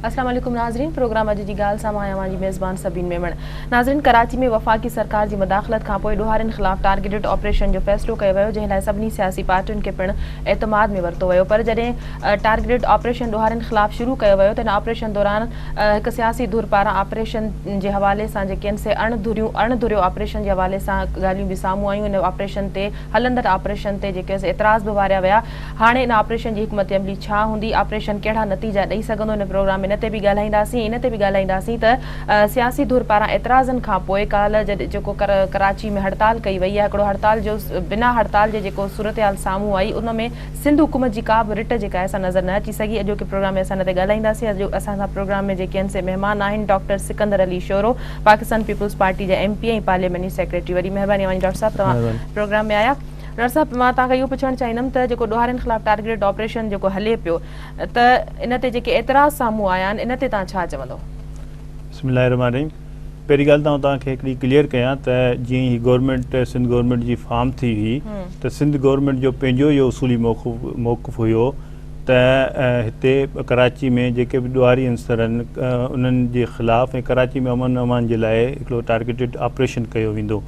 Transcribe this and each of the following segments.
السلام عليڪم ناظرين پروگرام اڄ جي ڳالهه سان مان آهيان اوهان جي ميزبان سبين ميمڻ ناظرين ڪراچي ۾ وفاقي سرڪار جي مداخلت کانپوء ڏوهارين خلاف ٽارگيٽڊ آپريشن جو فيصلو ڪيو ويو جنهن لاء سڀني سياسي پارٽين کي پڻ اعتماد ۾ ورتو ويو پر جڏهن ٽارگيٽڊ آپريشن ڏوهارين خلاف شروع ڪيو ويو ته ان آپريشن دوران هڪ سياسي ڌر پاران آپريشن جي حوالي سان جيڪي آهن سي اڻ ڌريون اڻ ڌريو آپريشن جي حوالي سان ڳالهيون به سامهون آيون ان آپريشن تي هلندڙ آپريشن تي جيڪي اعتراض به واريا ويا هاڻي ان آپريشن جي حڪمت عملي ڇا هوندي، آپريشن ڪهڙا نتيجا ڏئي سگهندو، ان پروگرام ۾ ان تي به ڳالهائينداسين ۽ ان تي به ڳالهائينداسين ته سياسي ڌر پاران اعتراضن کان پوء ڪالهه جڏهن جيڪو ڪراچي ۾ هڙتال ڪئي وئي يا هڪڙو هڙتال جو بنا هڙتال جي جيڪو صورتحال سامهون آئي ان ۾ سنڌ حڪومت جي ڪا به رٽ جيڪا آهي سا نظر نه اچي سگهي. اڄوڪي پروگرام ۾ اسان ان تي ڳالهائينداسين. اڄ اسان سان پروگرام ۾ جيڪي آهن سي مهمان آهن doctor Sikandar Ali Shoro Pakistan Peoples Party جا ايم پي اي ۽ پارلياماني سيڪريٽري. وڏي مهرباني اوهان جي ڊاڪٽر صاحب توهان پروگرام ۾ آيا. ڊاڪٽر صاحب مان توهان کان اهو پڇڻ چاهيندم ته جيڪو ڏوهارين خلاف ٽارگيٽڊ آپريشن جيڪو هلي پيو ته ان تي جيڪي اعتراض سامهون آيا آهن ان تي توهان ڇا چوندو؟ بسم الله الرحمٰن الرحيم پهرين ڳالهه ته آئون توهان کي هڪڙي ڪليئر ڪيان ته جيئن هي گورنمينٽ سنڌ گورنمينٽ جي فارم ٿي هئي ته سنڌ گورنمينٽ جو پنهنجو اهو اصولي موقف هيو ته هتي ڪراچي ۾ جيڪي به ڏوهاري عنصر آهن انهن جي خلاف ۽ ڪراچي ۾ امن امان جي لاء هڪڙو ٽارگيٽڊ آپريشن ڪيو ويندو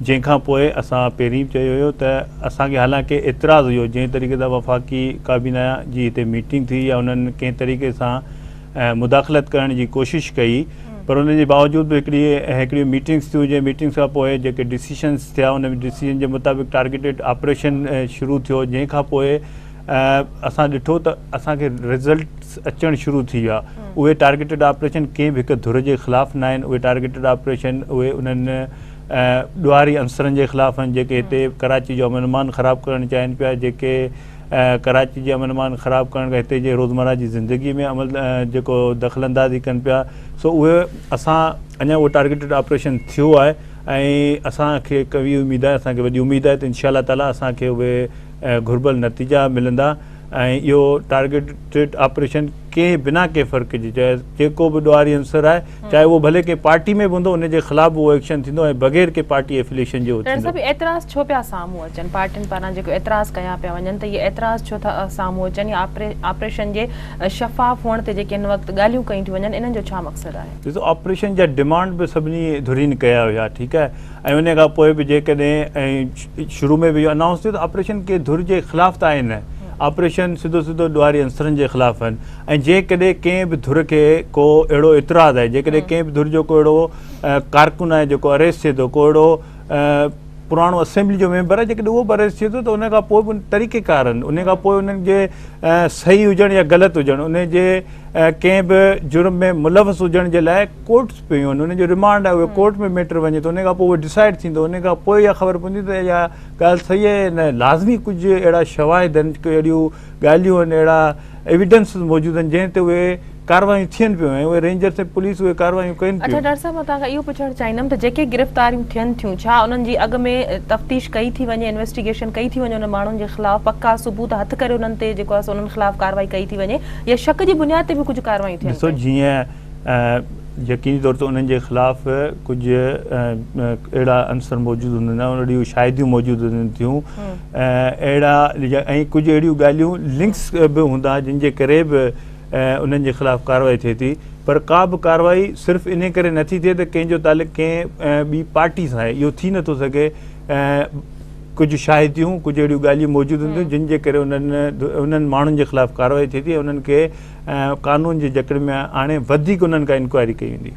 جنهن کان پوء اسان پهرين به چيو هيو ته اسان کي حالانڪه اعتراض هيو جنهن طريقي سان وفاقي ڪابينا جي هتي ميٽنگ ٿي يا انهن ڪنهن طريقي سان مداخلت ڪرڻ جي ڪوشش ڪئي پر ان جي باوجود به هڪڙي هڪڙيون ميٽنگس ٿيون جنهن ميٽنگس کان پوء جيڪي ڊسيشنس ٿيا ان ڊسيشن جي مطابق ٽارگيٽيڊ آپريشن شروع ٿيو جنهن کان پوء اسان ڏٺو ته اسان کي رزلٽس اچڻ شروع ٿي ويا اهي ٽارگيٽيڊ آپريشن ڪنهن به هڪ ڌر جي خلاف نه آهن اهي ٽارگيٽيڊ آپريشن اهي انهن ڏوهاري عنصرن جي خلاف آهن جيڪي هتي ڪراچي جو امن امان خراب ڪرڻ چاهين پيا جيڪي ڪراچي جي امن امان خراب ڪرڻ کان هتي جي روزمره جي زندگي ۾ عمل جيڪو دخل اندازي ڪن پيا سو اهي اسان اڃا اهو ٽارگيٽڊ آپريشن ٿيو آهي ۽ اسان کي قوي اميد آهي اسان کي وڏي اميد آهي ته انشاء الله تعالي اسان کي اهي گهربل نتيجا ملندا ۽ اهو ٽارگيٽڊ آپريشن ڪنهن بنا ڪنهن فرق جي چاهي جيڪو به ڏوهاري عنصر آهي چاهي اهو ڀلي ڪنهن پارٽي ۾ به هوندو ان جي خلاف به اهو ايڪشن ٿيندو ۽ بغير ڪنهن پارٽي افليشن جي اهو ڊاڪٽر ٿيندو. صاحب اعتراض ڇو پيا سامهون اچن پارٽين پاران جيڪو اعتراض ڪيا پيا وڃن ته اهي اعتراض ڇو ٿا سامهون اچن يا آپريشن جي شفاف هئڻ تي جيڪي هن وقت ڳالهيون ڪيون ٿيون وڃن انهن جو ڇا مقصد آهي؟ ڏسو آپريشن جا ڊمانڊ به سڀني ڌرين ڪيا هيا ٺيڪ آهي ۽ ان کان پوء به جيڪڏهن ۽ شروع ۾ به اهو انائونس ٿيو ته آپريشن ڪنهن ڌر جي خلاف ته آهي نه آپريشن سڌو سڌو ڏوهاري عنصرن جي خلاف آهن ۽ جيڪڏهن ڪنهن به ڌر کي ڪو اهڙو اعتراض آهي جيڪڏهن ڪنهن به ڌر جو ڪو اهڙو ڪارڪن آهي جيڪو اريسٽ ٿئي ٿو ڪو اهڙو پراڻو اسيمبلي جو ميمبر آهي جيڪڏهن اهو به اريسٽ ٿئي ٿو ته ان کان پوء به طريقي ڪار آهن ان کان پوء انهن جي صحيح هجڻ يا غلط هجڻ ان جي ڪنهن به جرم ۾ ملوث هجڻ جي لاء ڪورٽس پيون آهن ان جو رمانڊ آهي اهي ڪورٽ ۾ ميٽر وڃي ٿو ان کان پوء اهو ڊسائيڊ ٿيندو ان کان پوء اها خبر پوندي ته اها ڳالهه صحيح آهي يا نه لازمي ڪجهه اهڙا شواهد آهن اهڙيون ڳالهيون آهن اهڙا ايويڊنسز موجود آهن جنهن تي اهي ڪارروايون ٿين پيون ۽ اهي رينجرس ۽ پوليس اهي ڪارروايون ڪن اڇا پيون. ڊاڪٽر صاحب مان توهان کان اهو پڇڻ چاهيندم ته جيڪي گرفتاريون ٿين ٿيون ڇا انهن جي اڳ ۾ تفتيش ڪئي ٿي وڃي انويسٽيگيشن ڪئي ٿي وڃي انهن ماڻهن جي خلاف پڪا ثبوت هٿ ڪري انهن تي جيڪو آهي سو انهن خلاف ڪارروائي ڪئي ٿي وڃي يا شڪ جي بنياد تي به ڪجهه ڪارروايون ٿين ڏسو پيون. جيئن يقيني طور تي انهن جي خلاف ڪجهه اهڙا عنصر موجود هوندا آهن اهڙيون شاهديون موجود هجن ٿيون اهڙا ۽ ڪجهه اهڙيون ڳالهيون لنڪس به هوندا جن جي ڪري به انهن جي خلاف ڪارروائي ٿئي ٿي پر ڪا به ڪارروائي صرف انهي ڪري نٿي ٿئي ته ڪنهن جو تعلق ڪنهن ٻي پارٽي سان آهي اهو ٿي نٿو سگهي ڪجهه شاهديون ڪجهه اهڙيون ڳالهيون موجود هونديون جن جي ڪري انهن انهن ماڻهن جي خلاف ڪارروائي ٿئي ٿي ۽ انهن کي قانون جي جڪڙ ۾ آڻي وڌيڪ انهن کان انڪوائري ڪئي ويندي.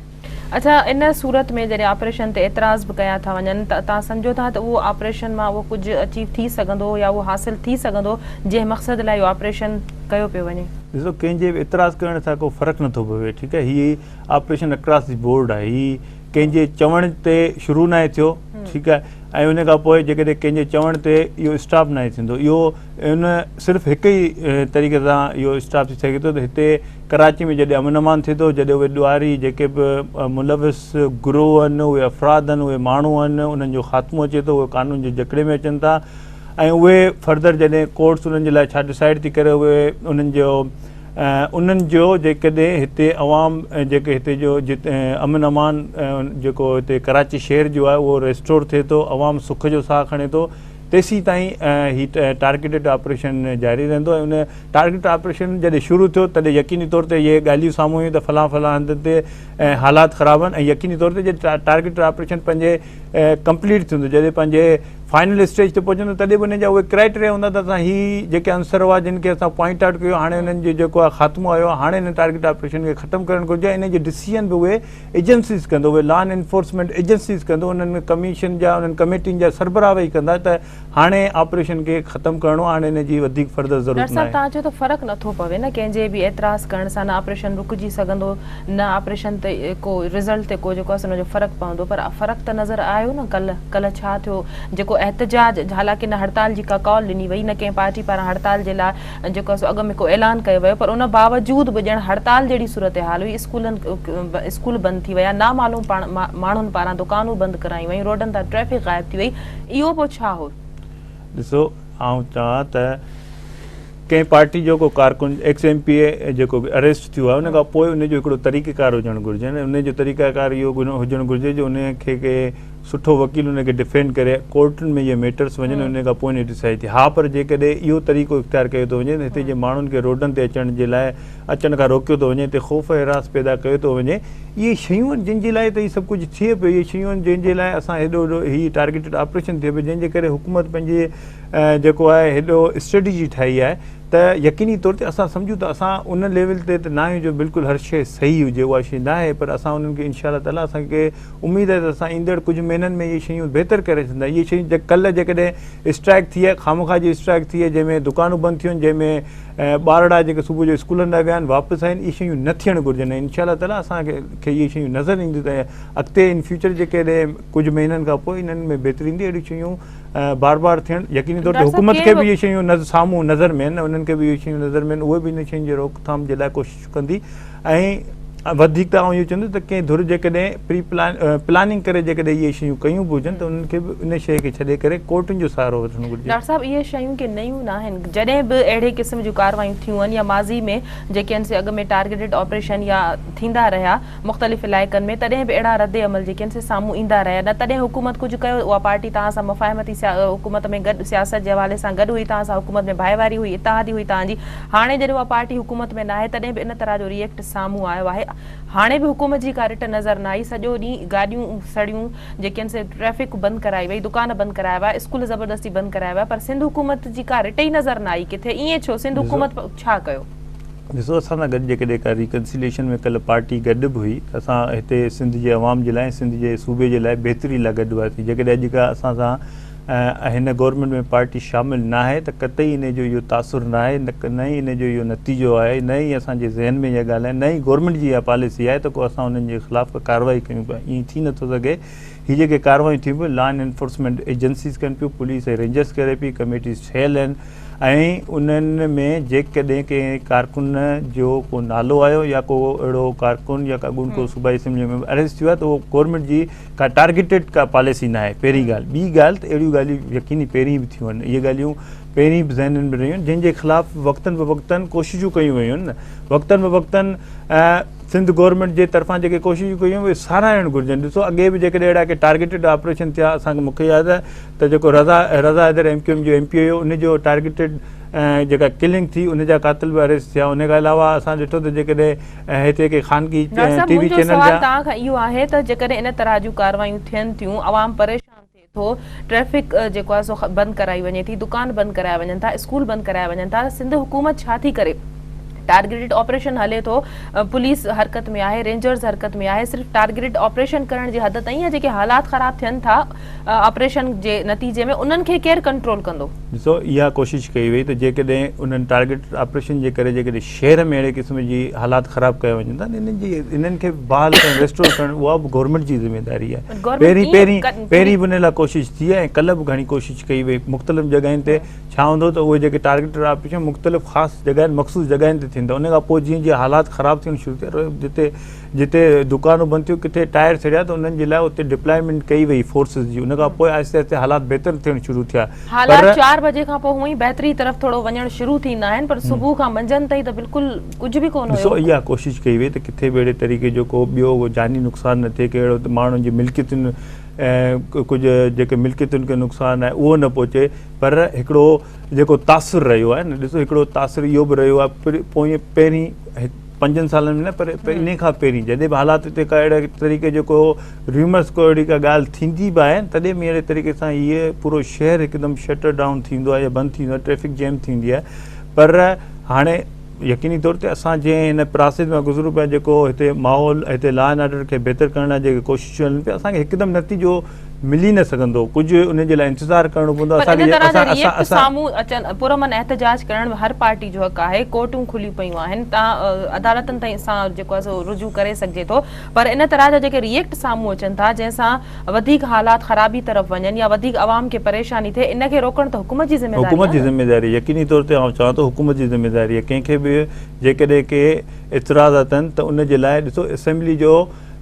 اڇا ان صورت ۾ جڏهن آپريشن تي اعتراض به ڪيا ٿا وڃن ته توهان سمجهو ٿا ته اهو آپريشن مان اهو ڪجهه اچيو ٿي سگهندو يا اهو حاصل ٿي سگهندو جنهن مقصد لاء اهو آپريشن ڪيو پيو وڃي؟ ڏسو ڪنهن جي به اعتراض ڪرڻ سان ڪو فرق نٿو پوي ٺيڪ آهي هي آپريشن اڪراس the board آهي هي ڪنهن جي چوڻ تي شروع ناهي ٿيو ٺيڪ آهي ۽ ان کان پوء جيڪڏهن ڪنهن جي چوڻ تي اهو اسٽاپ ناهي ٿيندو اهو ان صرف هڪ ئي طريقي سان اهو اسٽاپ ٿي سگهي ٿو ته هتي ڪراچي ۾ جڏهن امن امان ٿئي ٿو جڏهن اهي ڏوهاري جيڪي به ملوث گروهه آهن اهي افراد آهن اهي ماڻهو آهن انهن جو خاتمو اچي ٿو اهي قانون جي جڪڙي ۾ اچن ٿا ۽ اهي فردر جڏهن ڪورٽس انهن جي لاء ڇا ڊسائيڊ ٿي ڪري اهي انهن جو انهن جو جيڪڏهن هتي عوام جيڪي هتي جو امن امان جيڪو هتي ڪراچي شهر جو آهي اهو ريسٽور ٿئي ٿو عوام سک جو ساهه کڻي ٿو تيسين تائين هي ٽارگيٽيڊ آپريشن جاري رهندو ۽ ان ٽارگيٽ آپريشن جڏهن شروع ٿيو تڏهن يقيني طور تي اهي ڳالهيون سامهون آيون ته فلان فلان هنڌن تي حالات خراب آهن ۽ يقيني طور تي جڏهن ٽارگيٽ آپريشن پنهنجي ڪمپليٽ ٿيندو جڏهن پنهنجي فائنل اسٽيج تي پهچندو تڏهن به انهن جا اهي ڪرائيٽريا هوندا ته اسان هي جيڪي عنصر هئا جن کي اسان پوائنٽ آئوٽ ڪيو هاڻي انهن جو جيڪو آهي خاتمو آيو آهي هاڻي انهن ٽارگيٽ آپريشن کي ختم ڪرڻ گهرجي ۽ انهن جي ڊسيزن به اهي ايجنسيز ڪندو اهي لا انفورسمينٽ ايجنسيز ڪندو انهن ڪميشن جا انهن ڪميٽين جا سربراهه ويهي ڪندا ته هاڻي آپريشن کي ختم ڪرڻو آهي هاڻي ان جي وڌيڪ فرڌر ضرورت ڊاڪٽر صاحب ناهي. توهان چيو ته فرق نٿو پوي نه ڪنهن جي به اعتراض ڪرڻ سان نه آپريشن رڪجي سگهندو نه آپريشن تي ڪو رزلٽ تي ڪو جيڪو آهي سو ان جو فرق پوندو پر فرق ته نظر آيو نه ڪلهه ڪلهه ڇا ٿيو جيڪو احتجاج حالانڪه نه هڙتال جي ڪا ڪال ڏني وئي نه ڪنهن پارٽي پاران هڙتال جي لاء جيڪو آهي سو اڳ ۾ ڪو اعلان ڪيو ويو پر ان باوجود به ڄڻ هڙتال جهڙي صورتحال هئي اسڪولن اسڪول بند ٿي ويا نامعلوم ماڻهن پاران دڪانون بند ڪرايون ويون روڊن تان ٽريفڪ غائب ٿي وئي اهو پوء ڇا هو؟ ڏسو آئون چوان ته ڪنهن پارٽي جو ڪو ڪارڪن ايڪس ايم پي اي جيڪو به اريسٽ ٿيو آهي ان کان پوء ان جو هڪڙو طريقه ڪار هجڻ گهرجي ان جو طريقه ڪار اهو هجڻ گهرجي جو ان کي ڪي سٺو وڪيل ان کي ڊفينڊ ڪري ڪورٽن ۾ اهي ميٽرس وڃن ان کان پوء ان ڊسائيڊ ٿئي ها پر جيڪڏهن اهو طريقو اختيار ڪيو ٿو وڃي ته هتي جي ماڻهن کي روڊن تي اچڻ جي لاء اچڻ کان روڪيو ٿو وڃي، هتي خوف ۽ هراس پيدا ڪيو ٿو وڃي، اهي شيون آهن جن جي لاء ته هي سڀ ڪجهه ٿئي پيو، اهي شيون آهن جنهن جي لاء اسان هيڏو وڏو هي ٽارگيٽڊ آپريشن ٿئي پيو، جنهن جي ڪري حڪومت پنهنجي جيڪو آهي هيڏو اسٽريٽجي ٺاهي آهي ته يقيني طور تي اسان سمجهون ته اسان ان ليول تي ته نه آهيون جو بلڪل هر شيء صحيح هجي اها شيء نه آهي پر اسان انهن کي انشاء الله تعاليٰ اسان کي اميد آهي ته اسان ايندڙ ڪجهه مهينن ۾ اهي شيون بهتر ڪري ڇڏندا اهي شيون ڪلهه جيڪڏهن اسٽرائيڪ ٿي آهي خامخواه جي اسٽرائيڪ ٿي آهي جنهن ۾ دڪانون بند ٿيون جنهن ۾ ۽ ٻارڙا جيڪي صبح جو اسڪولن ڏانهن ويا آهن واپس آيا آهن اهي شيون نه ٿيڻ گهرجن ۽ انشاء الله تعالي اسان کي اهي شيون نظر اينديون ته اڳتي ان فيوچر جيڪڏهن ڪجهه مهينن کان پوء انهن ۾ بهتري ايندي اهڙيون شيون بار بار ٿيڻ يقيني طور تي حڪومت کي به اهي شيون سامهون نظر ۾ آهن انهن کي به اهي شيون نظر ۾ آهن اهي به انهن شين جي روڪٿام جي لاء ڪوشش ڪندي ۽ وڌيڪ ته آئون اهو چوندس ته ڪنهن ڌر جيڪڏهن پري پلان پلاننگ ڪري جيڪڏهن اهي شيون ڪيون به هجن ته انهن کي به ان شيء کي ڇڏي ڪري ڪورٽن جو سهارو وٺڻ گهرجي. ڊاڪٽر صاحب اهي شيون ڪي نيون ناهن جڏهن به اهڙي قسم جون ڪارروايون ٿيون آهن يا ماضي ۾ جيڪي آهن سي اڳ ۾ ٽارگيٽڊ آپريشن يا ٿيندا رهيا مختلف علائقن ۾ تڏهن به اهڙا رد عمل جيڪي آهن سي سامهون ايندا رهيا نه تڏهن حڪومت ڪجهه ڪيو اها پارٽي توهان سان مفاهمتي حڪومت ۾ گڏ سياست جي حوالي سان گڏ هئي توهان سان حڪومت ۾ ڀائيواري هئي اتحادي هئي توهان جي هاڻي جڏهن اها پارٽي حڪومت ۾ ناهي تڏهن به ان طرح جو ري ايڪٽ سامهون آيو آهي. هاڻي به حڪومت جي ڪا رٽ نظر نه آئي. سڄو ڏينهن گاڏيون سڙيون جيڪي آهن سي ٽريفڪ بند ڪرائي وئي، دڪان بند ڪرايا ويا، اسڪول زبردستي بند ڪرايا ويا پر سنڌ حڪومت جي ڪا رٽ ئي نظر نه آئي ڪٿي ائين ڇو سنڌ حڪومت ڇا ڪيو؟ ڏسو اسان سان گڏ جيڪڏهن ڪا ريڪنسيليشن ۾ ڪلهه پارٽي گڏ به هئي ته اسان هتي سنڌ جي عوام جي لاء ۽ سنڌ جي صوبي جي لاء بهتري لاء گڏ هئاسين جيڪڏهن اڄ ڪا اسان سان هن گورنمينٽ ۾ پارٽي شامل ناهي ته قطعي انهي جو اهو تاثر ناهي نه ئي انهي جو اهو نتيجو آهي نه ئي اسان جي ذهن ۾ اها ڳالهه آهي نه ئي گورنمينٽ جي اها پاليسي آهي ته ڪو اسان انهن جي خلاف ڪا ڪارروائي ڪيون پيا ائين ٿي نٿو سگهي هي جيڪي ڪارروايون ٿيون پيون لا اينڊ انفورسمينٽ ايجنسيز ڪن پيون پوليس ۽ رينجرز ڪري پئي ڪميٽيز ٺهيل آهن ۽ انهن ۾ جيڪڏهن ڪنهن ڪارڪن جو ڪو نالو آيو يا ڪو اهڙو ڪارڪن يا اڳوڻو ڪو صوبائي اسيمبلي ۾ اريسٽ ٿيو آهي ته اهو گورنمينٽ جي ڪا ٽارگيٽيڊ ڪا پاليسي ناهي پهرين ڳالهه ٻي ڳالهه ته اهڙيون ڳالهيون يقيني پهرين به ٿيون آهن اهي ڳالهيون پهرين به ذهنن ۾ رهيون آهن جن جي خلاف وقتن فوقتن ڪوششون ڪيون ويون آهن وقتن فوقتن سنڌ گورنمينٽ جي طرفان جيڪي ڪوششون ڪيون اهي ساراهڻ گهرجن ڏسو اڳي به جيڪڏهن اهڙا ڪي ٽارگيٽيڊ آپريشن ٿيا اسان کي مونکي ياد آهي ته جيڪو Raza Raza Haider M Q M جو ايم پي هيو ان جو ٽارگيٽيڊ جيڪا ڪلنگ ٿي ان جا قاتل به اريسٽ ٿيا ان کان علاوه اسان ڏٺو ته جيڪڏهن هتي ڪي خانگي ڊاڪٽر صاحب ٽي وي منهنجو چينل سوال جا توهان کان اهو آهي ته جيڪڏهن ان طرح جون ڪارروايون ٿين ٿيون عوام پريشان ٿئي ٿو ٽريفڪ جيڪو آهي سو بند ڪرائي وڃي ٿي دڪان بند ڪرايا وڃن ٿا اسڪول بند ڪرايا وڃن ٿا سنڌ حڪومت ڇا ٿي ڪري ٽارگيٽڊ آپريشن هلي ٿو پوليس حرڪت ۾ آهي رينجرز حرڪت ۾ آهي صرف ٽارگيٽڊ آپريشن ڪرڻ جي حد تائين يا جيڪي حالات خراب ٿين ٿا آپريشن جي نتيجي ۾ انهن کي ڪير ڪنٽرول ڪندو؟ ڏسو اها ڪوشش ڪئي وئي ته جيڪڏهن انهن ٽارگيٽڊ آپريشن جي ڪري جيڪڏهن شهر ۾ اهڙي قسم جي حالات خراب ڪيا وڃن ٿا ته انهن جي انهن کي بحال ڪرڻ ريسٽور ڪرڻ اها به گورنمينٽ جي ذميواري آهي پهرين پهرين پهرين به ان لاء ڪوشش ٿي آهي ۽ ڪلهه به گهڻي ڪوشش ڪئي وئي مختلف جڳهين تي ڇا هوندو ته اهي جيڪي ٽارگيٽڊ آپريشن مختلف خاص جڳهين مخصوص جڳهين تي ٿيندا ان کان پوء جيئن جيئن حالات خراب ٿيڻ شروع ٿيا جتي جتي دڪانون بند ٿيون ڪٿي ٽائر سڙيا ته انهن جي لاء اتي ڊپلائمينٽ ڪئي وئي فورسز جي ان کان پوء آهستي آهستي حالات بهتر ٿيڻ شروع ٿيا حالات 4 بجي کان پوء هونئن ئي بهتري طرف ٿورو وڃڻ شروع ٿيندا آهن پر صبح کان منجهند تائين ته بلڪل ڪجهه به ڪونه ڏسو هيو. اها ڪوشش ڪئي وئي ته ڪٿي به اهڙي طريقي جو ڪو ٻيو جاني نقصان نه ٿئي ڪي اهڙو ماڻهن جي ملڪيتن ڪجهه جيڪي ملڪيتن کي نقصان آهي اهو نه پهچي پر هڪڙو جيڪو تاثر رهيو آهي نه ڏسو هڪڙو تاثر اهو به رهيو آهي پوئين پهرين پنجن سالن ۾ نه پر انهي کان پهرين جڏهن به حالات هتي ڪا اهڙي طريقي جو ڪو ريومرس ڪو اهڙي ڪا ڳالهه ٿيندي به آهي تڏهن به اهڙي طريقي سان هيء پورو شهر هڪدم شٽر ڊائون ٿيندو آهي يا بند ٿيندو آهي ٽريفڪ جيم ٿيندي آهي پر هاڻي يقيني طور تي اسان جنهن هن پراسيس مان گذرون پيا جيڪو هتي ماحول هتي لا اينڊ آرڊر کي بهتر ڪرڻ لاء جيڪي ڪوششون هلن پيون اسان کي هڪدم نتيجو ملي نه سگهندو ڪجهه ان جي لاء انتظار ڪرڻو پوندو پر ان طرح جا ريئيڪٽ سامهون اچن پرامن احتجاج ڪرڻ هر پارٽي جو حق آهي ڪورٽون کليون پيون آهن تان عدالتن تائين سان جيڪو آهي سو رجوع ڪري سگهجي ٿو پر ان طرح جا جيڪي ريئيڪٽ سامهون اچن ٿا جنهن سان وڌيڪ حالات خرابي طرف وڃن يا وڌيڪ عوام کي پريشاني ٿئي ان کي روڪڻ ته حڪومت جي ذميواري حڪومت جي ذميواري يقيني طور تي آئون چوان ٿو حڪومت جي ذميواري آهي ڪنهن کي به جيڪڏهن ڪي اعتراض اٿن ته ان جي لاء ڏسو اسيمبلي جو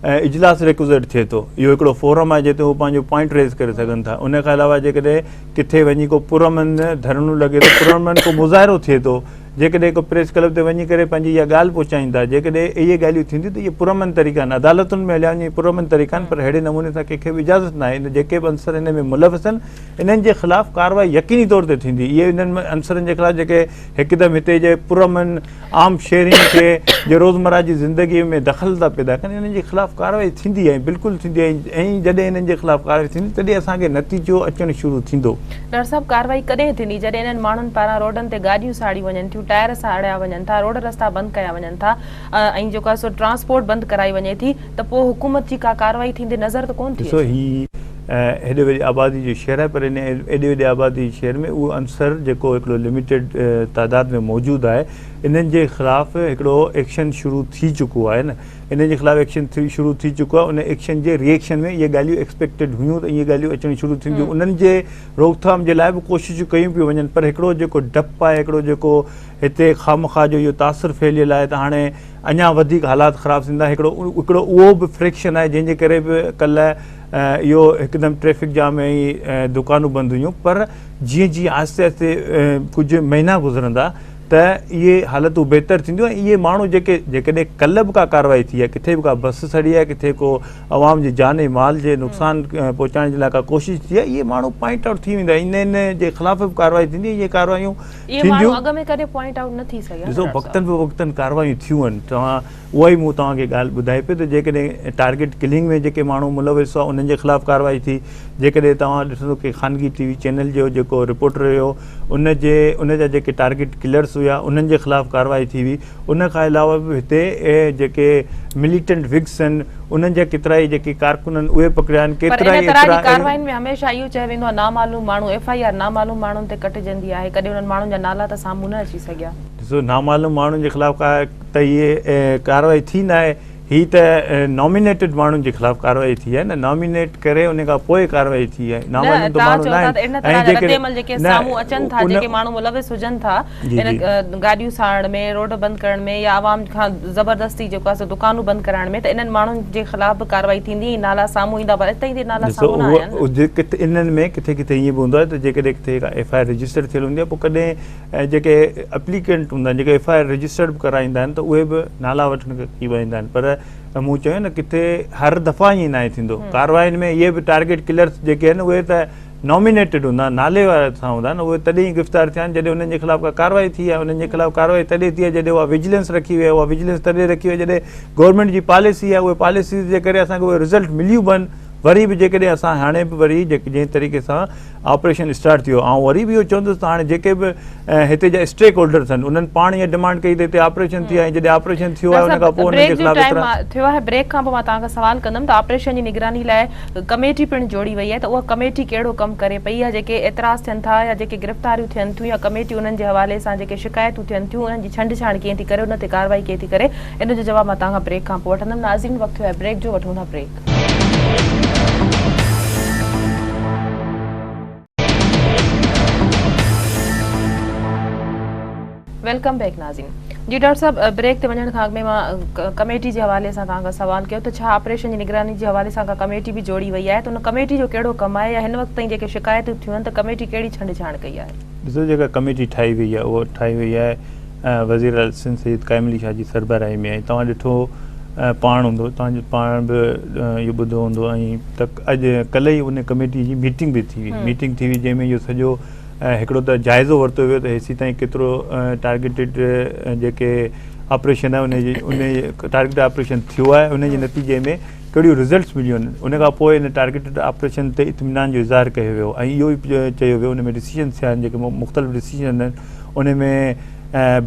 اجلاس ريڪوزيٽ ٿئي ٿو اهو هڪڙو فورم آهي جتي هو پنهنجو پوائنٽ ريز ڪري سگهن ٿا ان کان علاوه جيڪڏهن ڪٿي وڃي ڪو پرامن ڌرڻو لڳي ٿو پرامن ڪو مظاهرو ٿئي ٿو جيڪڏهن ڪو پريس ڪلب تي وڃي ڪري پنهنجي اها ڳالهه پهچائين ٿا جيڪڏهن اهي ڳالهيون ٿينديون ته اهي پرامن طريقا آهن عدالتن ۾ هليا وڃي پرامن طريقا آهن پر اهڙي نموني سان ڪنهن کي به اجازت ناهي ان جيڪي به عنصر ان ۾ ملوث آهن انهن جي خلاف ڪارروائي يقيني طور تي ٿيندي اهي انهن عنصرن جي خلاف جيڪي هڪدم هتي جي پرامن عام شهرين کي جي روزمره جي زندگي ۾ دخل ٿا پيدا ڪن انهن جي خلاف ڪارروائي ٿيندي ۽ بلڪل ٿيندي ۽ جڏهن انهن جي خلاف ڪارروائي ٿيندي تڏهن اسان کي نتيجو اچڻ شروع ٿيندو. ڊاڪٽر صاحب ڪارروائي ڪڏهن ٿيندي جڏهن انهن ماڻهن پاران روڊن تي گاڏيون ساڙيون وڃن ٿيون ٽائر ساڙيا وڃن ٿا روڊ رستا بند ڪيا وڃن ٿا ۽ جيڪو آهي سو ٽرانسپورٽ بند ڪرائي وڃي ٿي ته پوء حڪومت جي ڪا ڪارروائي ٿيندي نظر ته ڪونه ٿي ڏسو اچي. هي هيڏي وڏي آبادي جو شهر آهي پر ان ايڏي وڏي آبادي جي شهر ۾ اهو عنصر جيڪو هڪڙو لميٽيڊ تعداد ۾ موجود آهي انهن جي خلاف هڪڙو ايڪشن شروع ٿي چڪو آهي نه انهن جي خلاف ايڪشن شروع ٿي چڪو آهي ان ايڪشن جي ري ايڪشن ۾ اهي ڳالهيون ايڪسپيڪٽيڊ هيون ته اهي ڳالهيون اچڻ شروع ٿينديون انهن جي روڪٿام جي لاء به ڪوششون ڪيون پيون وڃن پر هڪڙو جيڪو ڊپ آهي هڪڙو جيڪو هتي خامخواه جو اهو تاثر ڦهليل آهي ته هاڻي اڃا وڌيڪ حالات خراب ٿيندا هڪڙو هڪڙو اهو به فريڪشن آهي جنهن جي ڪري به ڪلهه اهو هڪدم ٽريفڪ جام ۽ دڪانون بند هيون پر جيئن جيئن آهستي آهستي ڪجهه مهينا گذرندا ته اهي حالتون بهتر ٿينديون ۽ اهي ماڻهو جيڪي جيڪڏهن ڪلهه به ڪا ڪارروائي ٿي آهي ڪٿي به ڪا بس سڙي آهي ڪٿي ڪو عوام جي جان ۽ مال جي نقصان پهچائڻ جي لاء ڪا ڪوشش ٿي آهي اهي ماڻهو پوائنٽ آئوٽ ٿي ويندا ان جي خلاف به ڪارروائي ٿيندي اهي ڪارروائيون اهي ماڻهو اڳ ۾ ڪڏهن پوائنٽ آئوٽ نه ٿي سگهيا نه ڏسو ڊاڪٽر صاحب. وقتن به وقتن ڪاروايون ٿيون آهن توهان اها ئي مون توهان کي ڳالهه ٻڌائي پئي ته جيڪڏهن ٽارگيٽ ڪلنگ ۾ جيڪي ماڻهو ملوث هئا انهن جي خلاف ڪارروائي ٿي جيڪڏهن توهان ڏسندو ڪي خانگي ٽي وي چينل جو جيڪو رپورٽر هيو ان جي ان جا جيڪي ٽارگيٽ ڪلرس هيا انهن جي خلاف ڪارروائي ٿي هئي ان کان علاوه به هتي جيڪي مليٽنٽ وگس آهن انهن جا ڪيترائي جيڪي ڪارڪن آهن اهي پڪڙيا آهن پر ان ڪيترائي طرح جي ايترا ڪارروائين ۾ هميشه اهو چيو ويندو آهي نامعلوم ماڻهو ايف I R نامعلوم ماڻهن تي ڪٽجندي آهي ڪڏهن انهن ماڻهن جا نالا ته سامهون نه اچي سگهيا. ڏسو نامعلوم ماڻهن جي خلاف ڪا ته هي ڪارروائي ٿي ناهي هي ته نامينيٽيڊ ماڻهن جي خلاف ڪارروائي ٿي آهي نه نامينيٽ ڪري ان کان پوء ڪارروائي ٿي آهي نه نامعلوم ته توهان ماڻهو چئو ٿا ناهن ته ان ۽ طرح جا رد جيڪڏهن عمل جيڪي نه سامهون اچن ٿا ان جيڪي ماڻهو ملوث هجن ٿا جي ان جي گاڏيون ساڙڻ ۾ روڊ بند ڪرڻ ۾ يا عوام کان زبردستي جيڪو آهي سو دڪانون بند ڪرائڻ ۾ ته انهن ماڻهن جي خلاف به ڪارروائي ٿيندي ۽ نالا سامهون ايندا پر اڄ تائين ته نالا ڏسو سامهون نه آيا آهن اهو ڪٿي انهن ۾ ڪٿي ڪٿي ائين به هوندو آهي ته جيڪڏهن ڪٿي ڪا ايف I R register ٿيل هوندي آهي پوء ڪڏهن جيڪي اپليڪنٽ هوندا آهن جيڪي ايف I R registered به ڪرائيندا آهن ته اهي به نالا وٺڻ کان ڪيٻائيندا آهن پر مون چيو نه ڪٿي هر دفعا ائين ناهي ٿيندو ڪارروائين ۾ اهي به ٽارگيٽ ڪلرس جيڪي آهن اهي ته نامينيٽيڊ هوندا آهن، نالي وارا سان هوندا آهن، اهي تڏهن ئي گرفتار ٿيا آهن جڏهن انهن جي خلاف ڪا ڪارروائي ٿي آهي، انهن جي خلاف ڪارروائي تڏهن ٿي آهي جڏهن اها وجلنس رکي وئي آهي، اها وجلنس تڏهن رکي وئي جڏهن گورنمينٽ جي پاليسي آهي، اهي پاليسيز جي ڪري اسان کي اهي رزلٽ مليون به آهن، وري به جيڪڏهن اسان هاڻي به وري جنهن طريقي سان آپريشن اسٽارٽ ٿيو آئون وري به اهو چوندس ته هاڻي جيڪي به هتي جا اسٽيڪ هولڊرس آهن انهن پاڻ اها ڊمانڊ ڪئي ته هتي آپريشن ٿي آهي ۽ جڏهن آپريشن ٿيو آهي ان کان پوء انهن جي بريڪ جو خلاف ٽائيم ايترا ٿيو آهي بريڪ کان پوء مان توهان کان سوال ڪندم ته آپريشن جي نگراني لاء ڪميٽي پڻ جوڙي وئي آهي ته اها ڪميٽي ڪهڙو ڪم ڪري پئي يا جيڪي اعتراض ٿين ٿا يا جيڪي گرفتاريون ٿين ٿيون يا ڪميٽي انهن جي حوالي سان جيڪي شڪايتون ٿين ٿيون انهن جي ڇنڊ ڇاڻ ڪيئن ٿي ڪري ان تي ڪارروائي ڪيئن ٿي ڪري ان جو جواب مان توهان کان بريڪ کان پوء وٺندم ناظرين وقت ٿيو آهي بريڪ جو وٺون ٿا بريڪ. Welcome back ناظرين جي ڊاڪٽر صاحب بريڪ تي وڃڻ کان اڳ ۾ مان ڪميٽي جي حوالي سان توهان کان سوال ڪيو ته ڇا آپريشن جي نگراني جي حوالي سان ڪا ڪميٽي به جوڙي وئي آهي ته ان ڪميٽي جو ڪهڙو ڪم آهي يا هن وقت تائين جيڪي شڪايتون ٿيون آهن ته ڪميٽي ڪهڙي ڇنڊ ڇاڻ ڪئي آهي. ڏسو جيڪا ڪميٽي ٺاهي وئي آهي اها ٺاهي وئي آهي وزير اعليٰ سنڌ سيد قائم علي شاهه جي سربراهي ۾ ۽ توهان ڏٺو پاڻ هوندو توهان جو پاڻ به اهو ٻڌو هوندو ۽ ته اڄ ڪلهه ئي ان ڪميٽي جي ميٽنگ به ٿي هئي ميٽنگ ٿي هئي جنهن ۾ اهو سڄو هڪڙو ته جائزو ورتو ويو ته هيسي تائين ڪيترو ٽارگيٽيڊ جيڪي آپريشن آهي ان جي ان ٽارگيٽ آپريشن ٿيو آهي ان جي نتيجي ۾ ڪهڙيون رزلٽس مليون آهن ان کان پوء ان ٽارگيٽيڊ آپريشن تي اطمينان جو اظهار ڪيو ويو ۽ اهو ئي چيو ويو ان ۾ ڊسيزن ٿيا آهن جيڪي مختلف ڊسيزن آهن ان ۾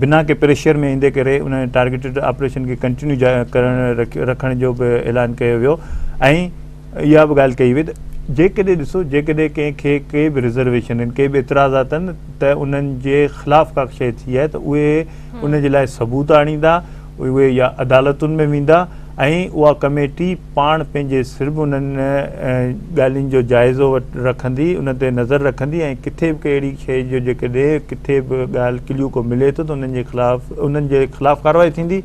بنا ڪنهن پريشر ۾ ايندي ڪري ان ٽارگيٽيڊ آپريشن کي ڪنٽينيو ڪرڻ رکڻ جو به اعلان ڪيو ويو ۽ اها به ڳالهه ڪئي وئي ته جيڪڏهن ڏسو جيڪڏهن ڪنهن کي ڪي به رزرويشن آهن ڪي به اعتراضات آهن ته انهن جي خلاف ڪا شيء ٿي آهي ته اهي ان جي لاء ثبوت آڻيندا اهي يا عدالتن ۾ ويندا ۽ اها ڪميٽي پاڻ پنهنجي سر به انهن ڳالهين جو جائزو رکندي، ان تي نظر رکندي ۽ ڪٿي به ڪا اهڙي شيء جو جيڪڏهن ڪٿي به ڳالهه ڪليو ڪو ملي ٿو ته انهن جي خلاف انهن جي خلاف ڪارروائي ٿيندي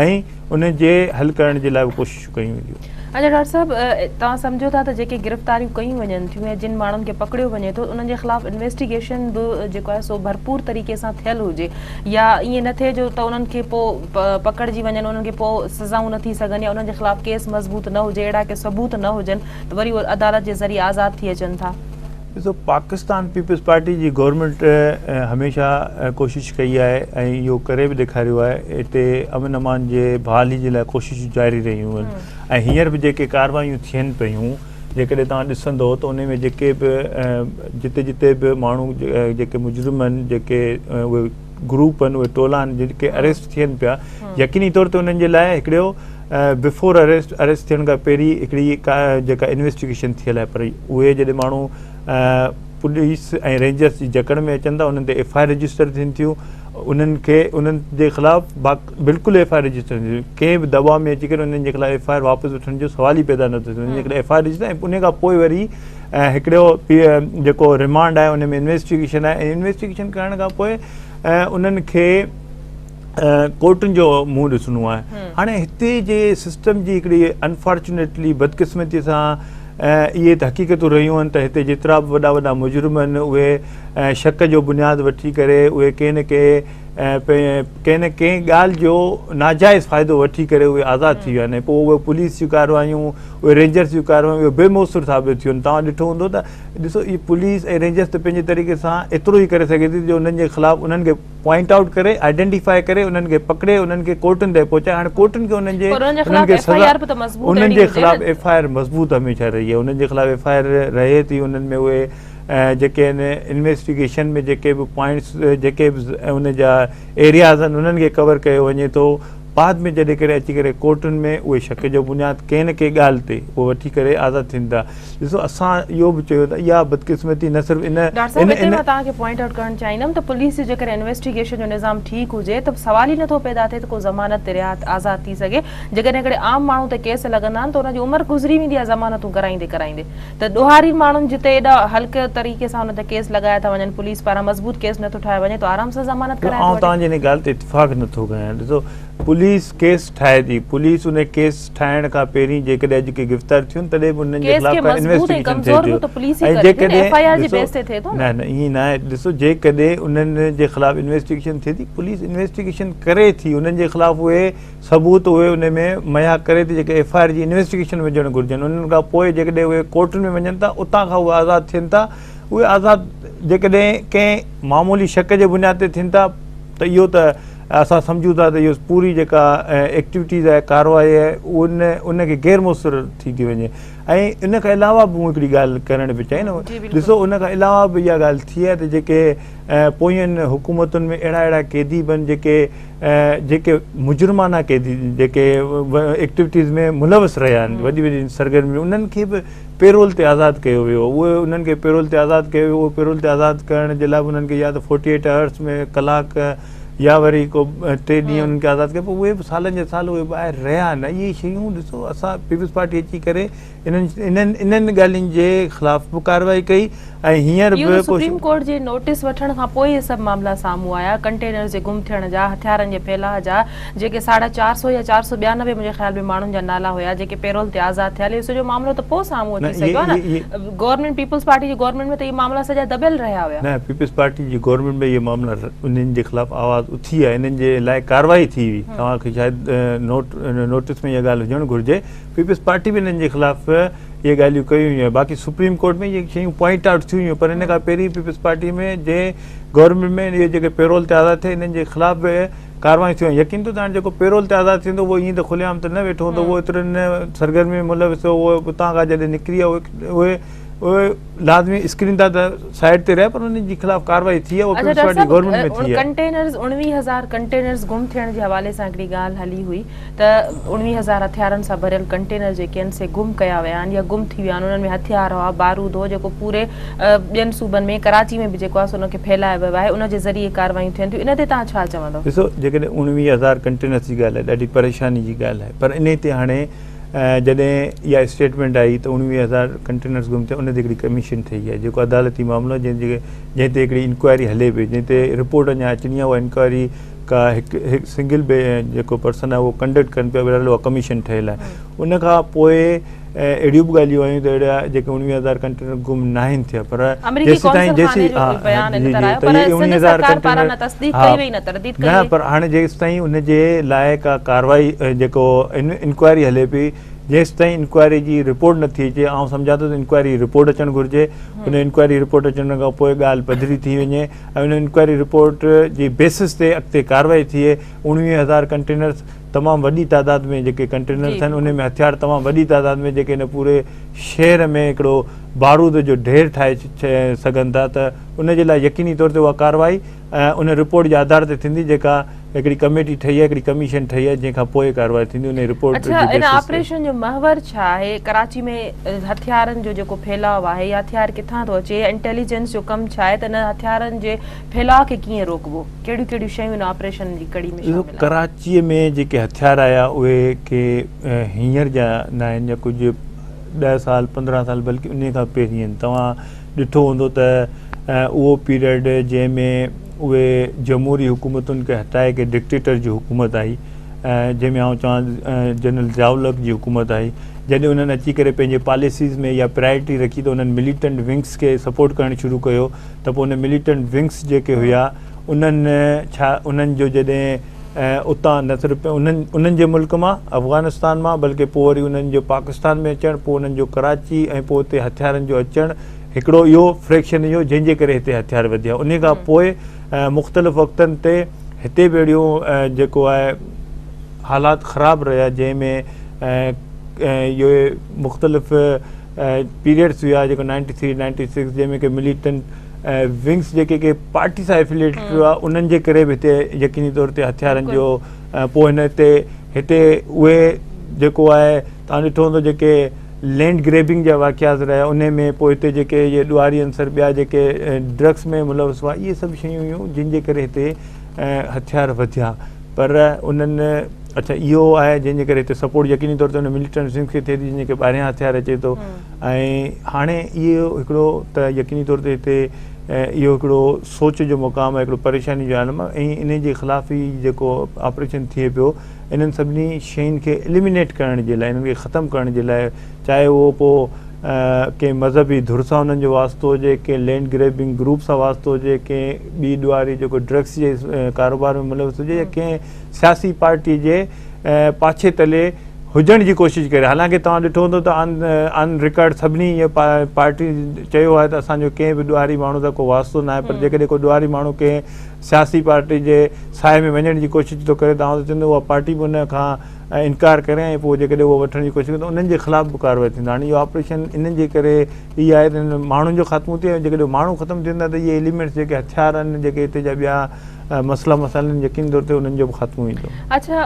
۽ ان جي حل ڪرڻ جي لاء به ڪوششون ڪيون وينديون. اچا ڊاڪٽر صاحب توهان سمجهو ٿا ته جيڪي گرفتاريون ڪيون وڃن ٿيون يا جن ماڻهن کي پڪڙيو وڃي ٿو انهن جي خلاف انويسٽيگيشن به جيڪو آهي سو ڀرپور طريقي سان ٿيل هجي يا ائين نه ٿئي جو ته انهن کي پوء پڪڙجي وڃن انهن کي پوء سزائون نه ٿي سگهن يا انهن جي خلاف ڪيس مضبوط نه هجي اهڙا ڪي ثبوت نه هجن ته وري اهي عدالت جي ذريعي آزاد ٿي اچن ٿا. ڏسو پاڪستان پيپلز پارٽي جي گورنمينٽ هميشه ڪوشش ڪئي آهي ۽ اهو ڪري به ڏيکاريو آهي هتي امن امان جي بحالي جي لاء ڪوششون جاري رهيون آهن ۽ هينئر به جيڪي ڪاروايون ٿين پيون جيڪڏهن توهان ڏسندو ته ان ۾ جيڪي به جتي جتي به ماڻهو جيڪي مجرم آهن جيڪي اهي گروپ آهن اهي ٽولا آهن جيڪي اريسٽ ٿين پيا يقيني طور تي انهن جي لاء هڪڙو بفور اريسٽ اريسٽ ٿيڻ کان پهرين هڪڙي جيڪا انويسٽيگيشن ٿيل آهي پر اهي جڏهن ماڻهو پوليس ۽ رينجرس جي جڪڙ ۾ اچن ٿا انهن تي ايف I R register ٿين ٿيون انهن کي انهن جي خلاف بلڪل ايف I R register ٿين ٿيون ڪنهن به دٻاء ۾ اچي ڪري انهن جي خلاف ايف I R واپس وٺڻ جو سوال ئي پيدا نٿو ٿئي انهن جي خلاف ايف I R register ۽ ان کان پوء وري هڪڙو جيڪو ريمانڊ آهي ان ۾ انويسٽيگيشن آهي ۽ انويسٽيگيشن ڪرڻ کان پوء انهن کي ڪورٽن جو منهن ڏسڻو آهي هاڻي هتي جي سسٽم جي هڪڙي انفارچونيٽلي بدقسمتي سان اهي ته حقيقتون رهيون آهن ته هتي جيترا به وڏا وڏا مجرم آهن اهي شڪ جو بنياد وٺي ڪري اهي ڪنهن نه ڪنهن ڪنهن نه ڪنهن ڳالهه جو ناجائز فائدو وٺي ڪري اهي آزاد ٿي ويا آهن ۽ پوء اهي پوليس جون ڪارروايون اهي رينجرس جون ڪارروايون اهي بي موثر ثابت ٿيون آهن توهان ڏٺو هوندو ته ڏسو اهي پوليس ۽ رينجرس ته پنهنجي طريقي سان ايترو ئي ڪري سگهي ٿي جو انهن جي خلاف انهن کي پوائنٽ آئوٽ ڪري آئيڊينٽيفائي ڪري انهن کي پڪڙي انهن کي ڪورٽن تائين پهچائي هاڻي ڪورٽن کي انهن جي انهن کي سزا انهن جي خلاف ايف I R مضبوط هميشه رهي آهي انهن جي خلاف ايف I R رهي ٿي انهن ۾ اهي جيڪي آهن انويسٽيگيشن ۾ جيڪي به پوائنٽس جيڪي به ان جا ايرياز آهن انهن کي ڪور ڪيو وڃي ٿو بعد ۾ جڏهن ڪري اچي ڪري ڪورٽن ۾ اهي شڪ جو بنياد ڪنهن نه ڪنهن ڳالهه تي اهو وٺي ڪري آزاد ٿين ٿا ڏسو اسان اهو به چيو ته اها بدقسمتي نه صرف ان ڊاڪٽر صاحب هتي مان توهان کي پوائنٽ آئوٽ ڪرڻ چاهيندم ته پوليس جو جيڪڏهن انويسٽيگيشن جو نظام ٺيڪ هجي ته سوال ئي نٿو پيدا ٿئي ته ڪو ضمانت تي رهائت آزاد ٿي سگهي جيڪڏهن هڪڙي عام ماڻهو تي ڪيس لڳندا آهن ته ان جي عمر گذري ويندي آهي ضمانتون ڪرائيندي ڪرائيندي ته ڏوهاري ماڻهن جتي ايڏا هلڪي طريقي سان انهن تي ڪيس لڳايا ٿا وڃن پوليس پاران مضبوط ڪيس نٿو ٺاهيو وڃي ته آرام سان ضمانت ڪرائي ٿو آئون توهان جي ان ڳالهه تي اتفاق نٿو ڪيان ڏسو پوليس ڪيس ٺاهي ٿي پوليس ان ڪيس ٺاهڻ کان پهرين جيڪڏهن اڄ ڪي گرفتار ٿيون تڏهن به انهن جي خلاف ڪا انويسٽيگيشن ٿئي ٿي ۽ جيڪڏهن ڏسو نه نه ائين نه آهي ڏسو جيڪڏهن انهن جي خلاف انويسٽيگيشن ٿئي ٿي پوليس انويسٽيگيشن ڪري ٿي انهن جي خلاف اهي ثبوت اهي ان ۾ مهيا ڪري ٿي جيڪي ايف I R جي انويسٽيگيشن هجڻ گهرجن انهن کان پوء جيڪڏهن اهي ڪورٽن ۾ وڃن ٿا اتان کان اهي آزاد ٿين ٿا اهي آزاد جيڪڏهن ڪنهن معمولي شڪ جي بنياد تي ٿين ٿا ته اهو ته اسان سمجهون ٿا ته اهو پوري جيڪا ايڪٽيوٽيز آهي ڪارروائي آهي ان ان کي غير موثر ٿي ٿي وڃي ۽ ان کان علاوه به مون هڪڙي ڳالهه ڪرڻ پئي چاهي نه ڏسو ان کان علاوه به اها ڳالهه ٿي آهي ته جيڪي پوين حڪومتن ۾ اهڙا اهڙا قيدي به آهن جيڪي جيڪي مجرمانه قيدي جيڪي ايڪٽيوٽيز ۾ ملوث رهيا آهن وڏي وڏي سرگرمي انهن کي به پيرول تي آزاد ڪيو ويو اهي انهن کي پيرول تي آزاد ڪيو ويو اهو پيرول تي آزاد ڪرڻ جي لاء به انهن کي يا ته فورٽي ايٽ آورس ۾ ڪلاڪ يا وري ڪو ٽي ڏينهن انهن کي آزاد ڪيو پوء اهي به سالن جا سال اهي ٻاهر رهيا نه اهي شيون ڏسو اسان پيپلز پارٽي اچي ڪري انهن انهن انهن ڳالهين جي خلاف به ڪارروائي ڪئي ۽ هينئر اهو به ته سپريم ڪورٽ جي نوٽيس وٺڻ کان پوء اهي سڀ معاملا سامهون آيا، ڪنٽينرز جي گم ٿيڻ جا، هٿيارن جي ڦهلاء جا، جيڪي ساڍا 400 يا 492 منهنجي خيال ۾ ماڻهن جا نالا هيا جيڪي پيرول تي آزاد ٿيل، اهو سڄو معاملو ته پوء سامهون نه اچي سگهيو آهي اهي نه، گورنمينٽ پيپلز پارٽي جي گورنمينٽ ۾ ته اهي معاملا سڄا دٻيل رهيا هيا. نه پيپلز پارٽي جي گورنمينٽ ۾ اهي معاملا انهن جي خلاف آواز اٿي آهي، انهن جي لاء ڪارروائي ٿي هئي، توهان کي شايد نوٽ نوٽيس ۾ اها ڳالهه هجڻ گهرجي، پيپلز پارٽي به انهن جي خلاف اهي ڳالهيون ڪيون هيون باقي سپريم ڪورٽ ۾ اهي شيون پوائنٽ آئوٽ ٿيون هيون پر ان کان پهرين پيپلز پارٽي ۾ جي گورنمينٽ ۾ اهي جيڪي پيرول تي آزاد ٿيا انهن جي خلاف به ڪاروايون ٿيون يقين ٿو ته هاڻي جيڪو پيرول تي آزاد ٿيندو اهو ائين ته کلي عام ته نه ويٺو هوندو اهو ايترن سرگرمي ۾ ملوث هو اهو اتان کان جڏهن نڪري آيو اهي اهي لازمي اسڪرين تان ته سائيڊ تي رهيا پر انهن جي خلاف ڪارروائي ٿي آهي اها اڇا پيپلز ڊاڪٽر پارٽي صاحب گورنمينٽ ۾ ٿي آهي. ڪنٽينرز 19000 ڪنٽينرز گم ٿيڻ جي حوالي سان هڪڙي ڳالهه هلي هئي ته 19000 هٿيارن سان ڀريل ڪنٽينر جيڪي آهن سي گم ڪيا ويا آهن يا گم ٿي ويا آهن انهن ۾ هٿيار هئا بارود هو جيڪو پوري ٻين صوبن ۾ ڪراچي ۾ به جيڪو آهي سو ان کي ڦهلايو ويو آهي ان جي ذريعي ڪاروايون ٿين ٿيون ان تي توهان ڇا چوندو؟ ڏسو جيڪڏهن 19000 ڪنٽينرز جي ڳالهه آهي ڏاڍي پريشاني جي ڳالهه آهي پر انهي تي هاڻي جڏهن اها اسٽيٽمينٽ آئي ته 19000 ڪنٽينرز گم ٿيا ان تي هڪڙي ڪميشن ٺهي آهي جيڪو عدالتي معاملو آهي جنهن جي جنهن تي هڪڙي انڪوائري هلي پئي جنهن تي رپورٽ اڃا اچڻي آهي اها انڪوائري ڪا هڪ هڪ سنگل جيڪو پرسن آهي اهو ڪنڊڪٽ ڪن پيا بهرحال اها ڪميشن ٺهيل آهي ان کان پوء اهڙيون به ڳالهيون آيون ته اهڙا جيڪي 19000 ڪنٽينر گم ناهن ٿيا پر آمريڪي جيسيتائين قونصل خاني جيسي جو ها بيان ان جي طرح جي آيو ته پر اهي سنڌ 19000 سرڪار پاران ڪنٽينر نه تصديق ها ڪئي وئي نه ترديد ڪئي نه وئي. پر هاڻي جيستائين ان جي لاء ڪا ڪارروائي جيڪو انڪوائري هلي پئي جيستائين انڪوائري جي رپورٽ نه ٿي اچي آئون سمجهان ٿو ته انڪوائري رپورٽ اچڻ گهرجي ان انڪوائري رپورٽ اچڻ کان پوء ڳالهه پڌري ٿي وڃي ۽ ان انڪوائري رپورٽ جي بيسس تي اڳتي ڪارروائي ٿئي 19000 ڪنٽينرز تمام وڏي تعداد ۾ جيڪي ڪنٽينرز آهن انهي ۾ هٿيار تمام وڏي تعداد ۾ جيڪي هن پوري شهر ۾ هڪڙو بارود جو ڍير ٺاهي سگهن ٿا ته ان جي لاء يقيني طور تي اها ڪارروائي ان رپورٽ جي آڌار تي ٿيندي جيڪا هڪڙي ڪميٽي ٺهي آهي هڪڙي ڪميشن ٺهي آهي جنهن کان پوء ڪارروائي ٿيندي انهي رپورٽ اڇا جي ان بيسس تي. آپريشن جو محور ڇا آهي؟ ڪراچي ۾ هٿيارن جو جيڪو ڦهلاء آهي يا هٿيار ڪٿان ٿو اچي يا انٽيليجنس جو ڪم ڇا آهي ته ان هٿيارن جي ڦهلاء کي ڪيئن روڪبو؟ ڪهڙيون ڪهڙيون شيون ان آپريشن جي ڪڙي ۾ ڏسو شامل آهن؟ ڪراچيء ۾ جيڪي هٿيار آيا اهي ڪي هينئر جا ناهن يا ڪجهه ڏهه سال 15 سال بلڪه انهي کان پهرين آهن توهان ڏٺو هوندو ته اهو پيريڊ جنهن ۾ اهي جمهوري حڪومتن کي هٽائي ڪي ڊڪٽيٽر جي حڪومت آئي جنهن ۾ آئون چوان جنرل ضياء الحق جي حڪومت آئي جڏهن انهن اچي ڪري پنهنجي پاليسيز ۾ اها پرائرٽي رکي ته انهن مليٽنٽ ونگس کي سپورٽ ڪرڻ شروع ڪيو ته پوء ان مليٽنٽ ونگس جيڪي هيا انهن ڇا انهن جو جڏهن اتان نه صرف انهن انهن جي ملڪ مان افغانستان مان بلڪه پوء وري انهن جو پاڪستان ۾ اچڻ پوء انهن جو ڪراچي ۽ پوء اتي هٿيارن جو اچڻ هڪڙو اهو فريڪشن اهو جنهن جي ڪري هتي هٿيار وڌيا انهي کان پوء مختلف وقتن تي هتي به اهڙيون جيڪو آهي حالات خراب رهيا جنهن ۾ اهي مختلف پيريڊس هيا جيڪو 93 96 جنهن ۾ ڪي مليٽنٽ ونگس جيڪي ڪي پارٽي سان افيليٽيڊ هئا انهن جي ڪري به هتي يقيني طور تي هٿيارن جو پوء هن هتي هتي اهي جيڪو آهي تان ڏٺو هوندو جيڪي لينڊ گريبنگ جا واقعات رهيا انهي ۾ پوء هتي جيڪي اهي ڏوهاري عنصر ٻيا جيڪي ڊرگس ۾ ملوث هئا اهي سڀ شيون هيون جن جي ڪري هتي هٿيار وڌيا پر انهن اڇا اهو آهي جنهن جي ڪري هتي سپورٽ يقيني طور تي ان مليٽنٽ کي ٿئي ٿي جن جي ٻاهريان هٿيار اچي ٿو ۽ هاڻي اهو هڪڙو ته يقيني طور تي هتي اهو هڪڙو سوچ جو مقام آهي هڪڙو پريشاني جو عالم آهي ۽ انهي جي خلاف ئي جيڪو آپريشن ٿئي پيو انهن سڀني شين کي اليمينيٽ ڪرڻ جي لاء انهن کي ختم ڪرڻ جي لاء چاهي اهو پوء ڪنهن مذهبي ڌر سان انهن جو واسطو هجي ڪنهن لينڊ گريبنگ گروپ سان واسطو هجي ڪنهن ٻي ڏوهاري جيڪو ڊرگس جي ڪاروبار ۾ ملوث هجي يا ڪنهن سياسي پارٽي جي پاڇي تلي هجڻ جي ڪوشش ڪري حالانڪه توهان ڏٺو هوندو ته آن رڪارڊ سڀني اهي پارٽي چيو آهي ته اسان جو ڪنهن به ڏوهاري ماڻهو سان ڪو واسطو ناهي پر جيڪڏهن ڪو ڏوهاري ماڻهو ڪنهن سياسي پارٽي جي سائي ۾ وڃڻ جي ڪوشش ٿو ڪري ته آئون ته چوندس اها پارٽي به ان کان انڪار ڪري ۽ پوء جيڪڏهن اهو وٺڻ جي ڪوشش ڪري ته انهن جي خلاف به ڪارروائي ٿيندي هاڻي اهو آپريشن انهن جي ڪري ئي آهي ته انهن ماڻهن جو خاتمو ٿئي ۽ جيڪڏهن ماڻهو ختم ٿيندا ته اهي ايليمينٽس جيڪي هٿيار آهن جيڪي هتي جا ٻيا مسئلا مسائل آهن يقيني طور تي انهن جو به خاتمو ايندو. اڇا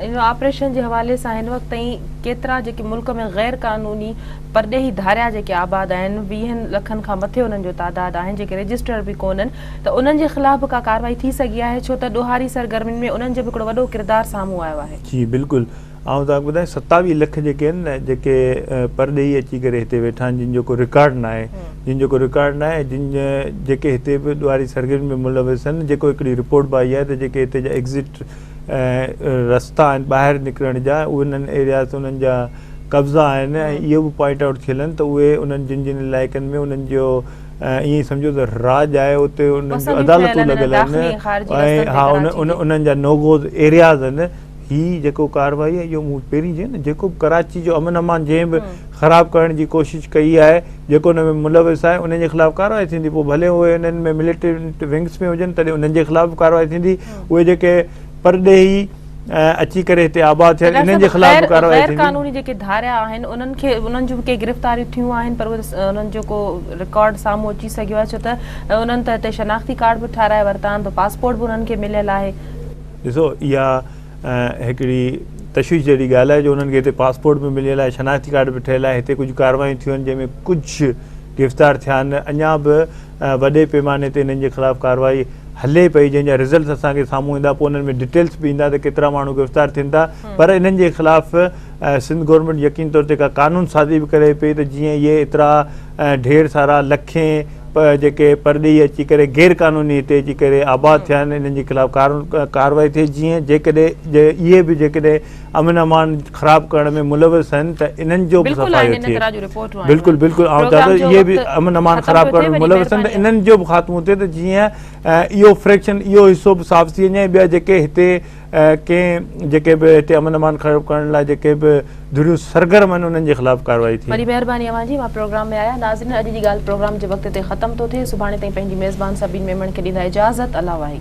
ان آپريشن جي حوالي سان هن وقت تائين ڪيترا جيڪي ملڪ ۾ غير قانوني پرڏيهي ڌاريا جيڪي آباد آهن ويهن لکن کان مٿي انهن جو تعداد آهن جيڪي رجسٽر به ڪونهن ته انهن جي خلاف به ڪا ڪارروائي ٿي سگهي آهي ڇو ته ڏوهاري سرگرمين ۾ انهن جو به هڪڙو وڏو ڪردار سامهون آيو آهي. جي بلڪل آئون توهان کي ٻڌايان 27 لک جيڪي آهن نه جيڪي پرڏيهي اچي ڪري هتي ويٺا آهن جن جو ڪو رڪارڊ ناهي جن جو ڪو رڪارڊ ناهي جن جيڪي هتي به ڏوهاري سرگرمين ۾ ملوث آهن جيڪو هڪڙي رپورٽ به آئي آهي ته جيڪي هتي جا ايگزٽ رستا آهن ٻاهر نڪرڻ جا انهن ايرياز انهن جا قبضا آهن ۽ اهو به پوائنٽ آئوٽ ٿيل آهن ته اهي انهن جن جن علائقن ۾ انهن جو ائين سمجهو ته راڄ آهي اتي انهن جون عدالتون لڳل آهن ۽ ها انهن جا نوگوز ايرياز آهن هي جيڪو ڪارروائي آهي اهو مون پهرين چيو نه جيڪو به ڪراچي جو امن امان جنهن به خراب ڪرڻ جي ڪوشش ڪئي آهي جيڪو ان ۾ ملوث آهي انهن جي خلاف ڪارروائي ٿيندي پوء ڀلي اهي انهن ۾ مليٽنٽ ونگس ۾ هجن تڏهن انهن جي خلاف به ڪارروائي ٿيندي اهي جيڪي پرڏيهي اچي ڪري هتي آباد ٿيا انهن جي خلاف به ڪارروائي ٿيندي. غير قانوني جيڪي ڌاريا آهن انهن کي انهن جون به ڪي گرفتاريون ٿيون آهن پر اهي انهن جو ڪو رڪارڊ سامهون اچي سگهيو آهي ڇو ته انهن ته هتي شناختي ڪارڊ به ٺاهرائي ورتا آهن ته پاسپورٽ به انهن کي مليل آهي. ڏسو اها هڪڙي تشويش جهڙي ڳالهه آهي جو انهن کي هتي پاسپورٽ به مليل آهي شناختي ڪارڊ به ٺهيل آهي هتي ڪجهه ڪارروايون ٿيون آهن جنهن ۾ ڪجهه گرفتار ٿيا آهن اڃا به وڏي پيماني تي انهن جي خلاف ڪارروائي هلي پئي جنهن جا رزلٽس اسان کي سامهون ايندا پوء انهن ۾ ڊيٽيلس به ايندا ته ڪيترا ماڻهو گرفتار ٿين ٿا پر انهن جي خلاف سنڌ گورنمينٽ يقين طور تي ڪا قانون سازي به ڪري پئي ته جيئن اهي ايترا ڍير سارا لکين جيڪي پرڏيهي اچي ڪري غير قانوني هتي اچي ڪري آباد ٿيا آهن انهن جي خلاف ڪارروائي ٿئي جيئن جيڪڏهن اهي به جيڪڏهن امن امان خراب ڪرڻ ۾ ملوث آهن ته انهن جو به بلڪل آهن صفايو ان ٿئي طرح جون رپورٽون آيون بلڪل آهن بلڪل آئون چوان پروگرام ٿو جو اهي به وقت امن امان ختم خراب پيو ٿئي ڪرڻ ۾ وڏي ملوث آهن ته مهرباني انهن جو به خاتمو ٿئي ته جيئن اهو فريڪشن اهو حصو به صاف ٿي وڃي ۽ ٻيا جيڪي هتي ڪنهن جيڪي به هتي امن امان خراب ڪرڻ لاء جيڪي به ڌريون سرگرم آهن انهن جي خلاف ڪارروائي ٿئي. وڏي مهرباني اوهان جي اوهان پروگرام ۾ آيا ناظرين اڄ جي ڳالهه پروگرام جي وقت تي ختم ٿو ٿئي سڀاڻي تائين پنهنجي ميزبان سبين ميمڻ کي ڏيندا اجازت الله واهي.